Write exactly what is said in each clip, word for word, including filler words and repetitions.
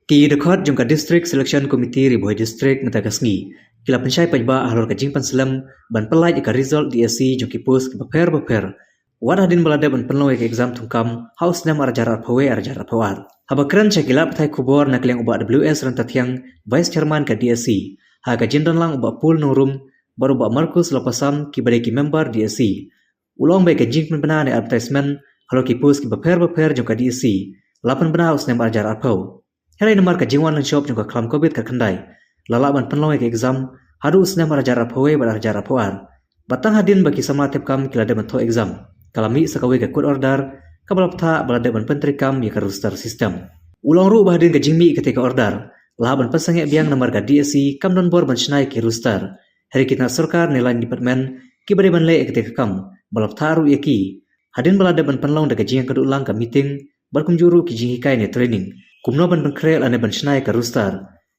Ki dkhot jong ka District Selection Committee Ri Bhoi District mynta ka sngi ki la pynshai paidbah halor ka jingpynslem ban pyllait ïa ka result D S C jong ki post kiba pher bapher, wat hadien ba la dep ban pynlong ïa ka exam thungkam ha u snem ar hajar arphew wei ar hajar arphew ar. Haba kren sha ki lad pathai khubor na ka liang u Bah W S Ryntathiang, Vice Chairman ka D S C, ha ka jingdonlang u Bah Paul Nongrum bad u Bah Marcus Lapasam kiba dei ki member D S C, u la ong ba ka jingpynbna ne advertisement halor ki post kiba pher bapher jong ka D S C la pynbna ha u snem ar hajar arphew. Hynrei namar ka jingwan lynshop jong ka khlam covid khatkhyndai, la lah ban pynlong ïa ka exam haduh u snem ar hajar arphew wei bad ar hajar arphew ar. Bad tang hadien ba ki samla thep kam ki la dep ban thoh exam, ka la mih sa kawei ka court order kaba la bthah ba la dep ban pyntreikam ïa ka roster system. U la ong ruh ba hadien ka jingmih katei ka order, la hap ban pynsangeh biang namar ka D S C kam don bor ban shna ïa ki roster. Hynrei ki tnat sorkar ne line department kiba dei ban leh ïa katei ka kam, ba la bthah ruh ïa ki hadien ba la dep ban pynlong da ka jingïakynduh lang ka meeting bad kumjuh ruh ki jinghikai ne training kumno ban pynkhreh lane ban shna ïa ka roster.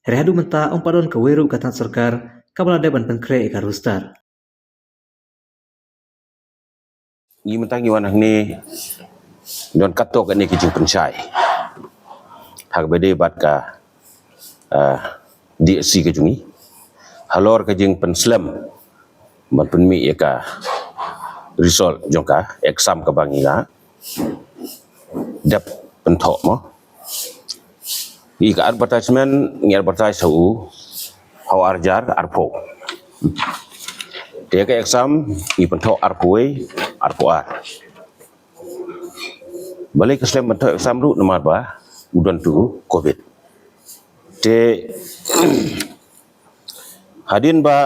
Hynrei haduh mynta ym pat don kawei ruh ka tnat sorkar kaba la dep ban pynkhreh ïa ka roster. Ngi mynta ngi wan hangne don katto katne ki jingpynshai ha kaba ïadei bad ka, ah, D S C ka jong ngi halor ka jingpynslem ban pynmih ïa ka result jong ka exam kaba ngi la dep pynthoh mo. Ïa ka advertisement ngi advertise ha u ha u ar hajar arphew. Te ka exam ngi pynthoh arphew wei arphew ar. Balei ka slem ban thoh exam ruh namar ba u don tu covid. Te hadien ba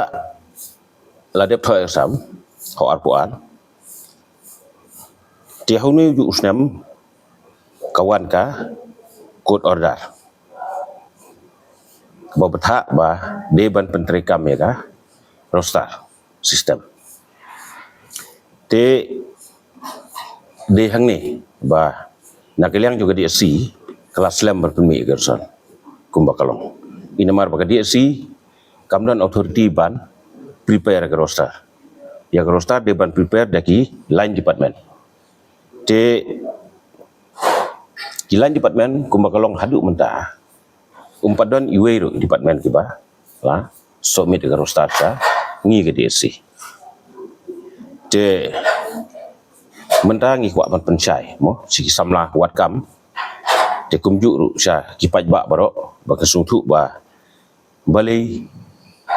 la dep thoh exam ha u arphew ar, te ha une u snem ka wan ka court order ba bthah ba dei ban pyntreikam ïa ka roster system. Te dei hangne ba na ka liang jong ka D S C ka la slem ban pynmih ïa ka result kumba ka long. Namar ba ka D S C kam don authority ban prepare ïa ka roster. Ïa ka roster dei ban prepare da ki line department. Te ki line department kumba ka long haduh mynta um pat don iwei ruh department kiba la submit ïa ka roster sha ngi ka D S C. Te mynta ngi kwah ban pynshai mo sha ki samla wad kam, te kumjuh ruh sha ki paidbah baroh ba kin sngewthuh ba balei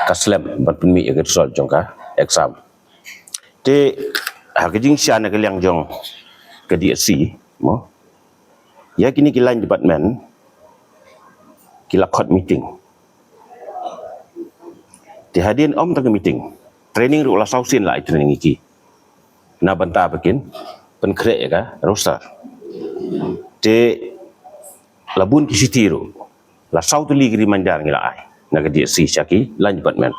ka slem ban pynmih ïa ka result jong ka exam. Te ha ka jingshisha na ka liang jong ka D S C mo, ïa kine ki line department ki la khot meeting. Te hadien ym tang ka meeting, training ruh la saw sien la ai training ïa ki na bynta ba kin pynkhreh ïa ka roster. Te la bun ki shithi ruh, la saw tylli ki reminder ngi la ai na ka D S C sha ki line department.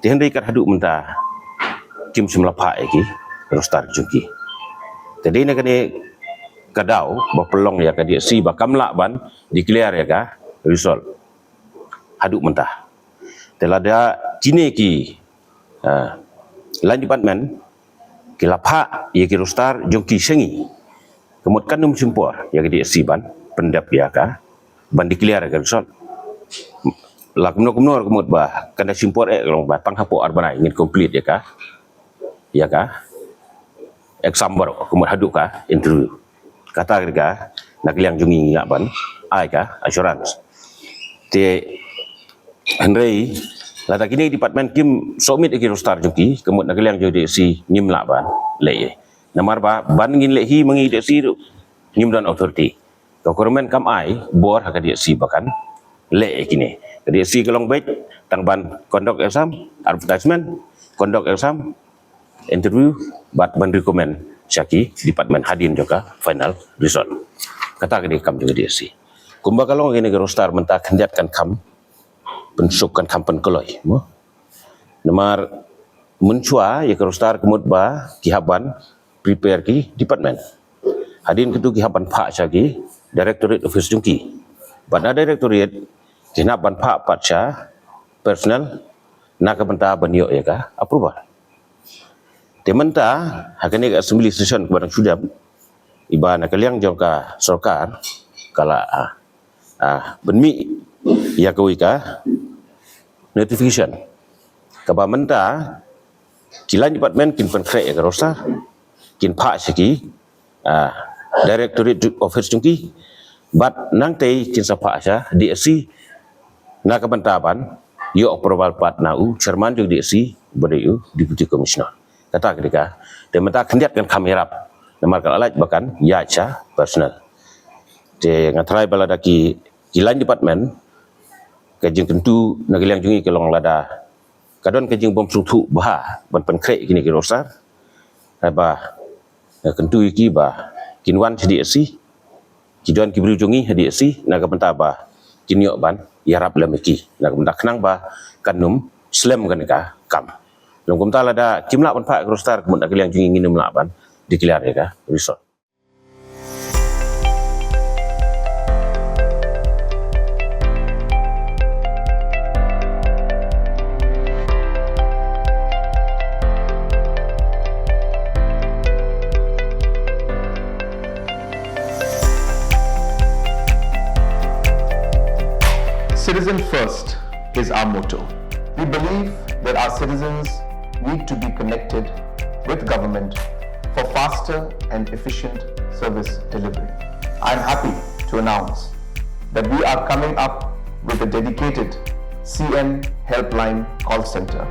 Te hynrei kat haduh mynta kim shym la phah ïa ki roster jong ki. Te dei na kane ka daw ba pynlong ïa ka D S C ba kam lah ban declare ïa ka result haduh mynta. Te lada kine ki, ah, line department ki la phah ïa ki roster jong ki sha ngi, ka mut kan ym shim por ïa ka D S C ban pyndep ïa ka, ban declare ïa ka result. La kumno kumno ka mut ba kan da shim por eh, ka long ba tang hapoh ar bnai ngin complete ïa ka, ïa ka exam baroh, ka mut haduh ka interview. Kata ka dei ka na ka liang jong ngi ngi lah ban ai ka assurance. Te hynrei lada kine department kim submit ïa ki roster jong ki, ka mut na ka liang jong D S C ngim lah ban leh. Namar ba ban ngin leh hi ma ngi D S C ruh ngim don authority. Ka government kam ai bor ha ka D S C ba kan leh ïa kine. Ka D S C ka long beit tang ban conduct exam, advertisement, conduct exam, interview bad ban recommend sha ki department hadien jong ka final result. Kata ka dei ka kam jong ka D S C. Kumba ka long kane ka roster mynta khyndiat kan kham pynsuk, kan kham pynkloi mo. Namar mynshuwa ïa ka roster ka mut ba ki hap ban prepare ki department. Hadien katu ki hap ban phah sha ki directorate office jong ki. Bad na directorate ki hap ban phah pat sha personnel na ka bynta ban ïoh ïa ka approval. Te mynta ha kane ka assembly session kaba dang shu dep, iba na ka liang jong ka sorkar ka la, ah, ah, pynmih ïa kawei ka notification kaba mynta ki line department kin pynkhreh ïa ka roster, kin phah sha ki, ah, directorate office jong ki, bad nangtei kin sa phah sha DSC na ka bynta ban ïoh approval pat na u chairman jong DSC bad u deputy commissioner. Kata ka dei ka, te mynta khyndiat kan kham ïarap namar ka la lait ba kan ïaid sha personal. Te nga tharai ba lada ki, ki line department, ka jingkyntu na ka liang jong ngi ka long lada ka don ka jingbym sngewthuh bha ban pynkhreh kine ki roster, haba nga kyntu ïa ki ba kin wan sha DSC, ki don ki briew jong ngi ha DSC na ka bynta ba kin ïoh ban ïarap lem ïa ki na ka bynta khnang ba kan ym slem kane ka kam. Long kumta lada kim lah ban phah ïa ka roster, ka mut na ka liang jong ngi ngin ym lah ban declare ïa ka result. Citizen first is our motto. We believe that our citizens need to be connected with government for faster and efficient service delivery. I'm happy to announce that we are coming up with a dedicated C M Helpline call center.